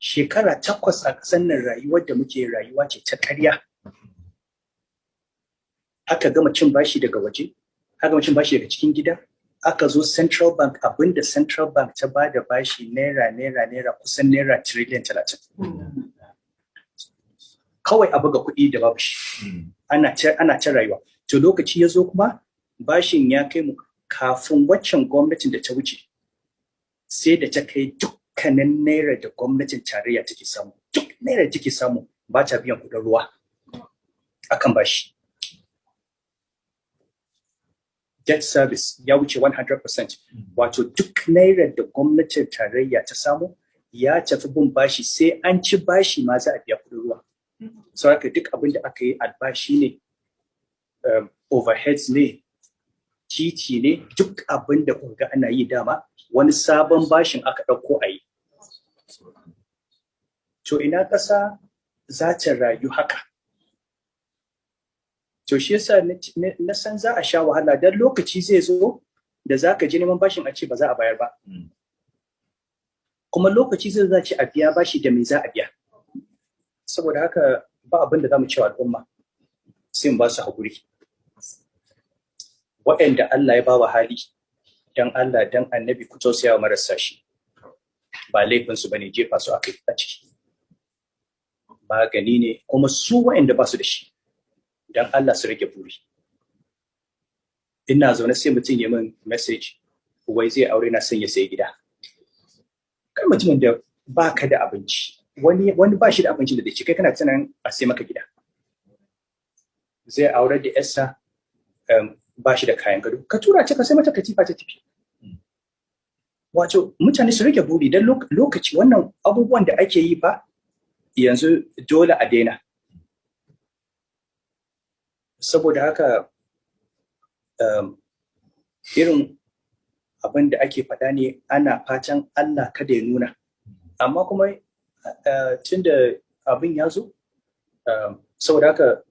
Shekara 8 a ƙasar nan, rayuwar da muke, rayuwa ce ta ƙarya. Aka gama cin bashi daga waje, aka gama cin bashi daga cikin gida, aka zo Central Bank, abinda Central Bank ta ba da bashi, naira kusan naira tiriliyan 30. Kawai a buga kuɗi da babu shi. Ana ta rayuwa. To, lokaci ya zo kuma bashin ya kai mu, kafin waccan gwamnatin da ta wuce, sai da ta kai dukkanin naira da gwamnatin tarayya take samu, duk naira da take samu ba ta biyan kuɗin ruwa akan bashi. Debt service ya wuce 100%, wato duk naira da gwamnatin tarayya ta samu ya tafi bin bashi, sai an ci bashi ma za a biya kuɗin ruwa. Saboda duk abin da aka yi, albashi ne, overheads ne, titi ne, duk abin da kuka ga ana yi, dama wani sabon bashin aka ɗauko a yi. To, ina ƙasa za ta rayu haka? To, shi yasa na san za a sha wahala, don lokaci zai zo da za ka je neman bashin a ce ba za a bayar ba. Kuma lokaci zai za ce a biya bashi, da me za a biya? Saboda haka ba abin da za mu cewa al'umma sai mu ba su haƙuri. Waɗanda Allah ya ba wa hali, dan Allah dan Annabi ku tausaya wa marasa shi. Ba laifinsu ba ne, jefa su aka a ciki. Magani ne. Kuma su waɗanda ba su da shi, dan Allah su rage buri. Ina zaune sai mutum ya min message wai zai aure, na son ya sayi gida. Kai mutumin da baka da abinci, wani ba shi da abincin da zai ci, kai kana tunanin a sai maka gida. Zai aure da yarsa, ba shi da kayan gado. Ka tura ta ka sai mata katifa ta tafi. Wato mutane su rage buri, don lokaci wannan abubuwan da ake yi fa yanzu dole a daina. Saboda haka irin abin da ake faɗa ne, ana fatan Allah kada ya nuna. Amma kuma tun da abin ya zo, saboda haka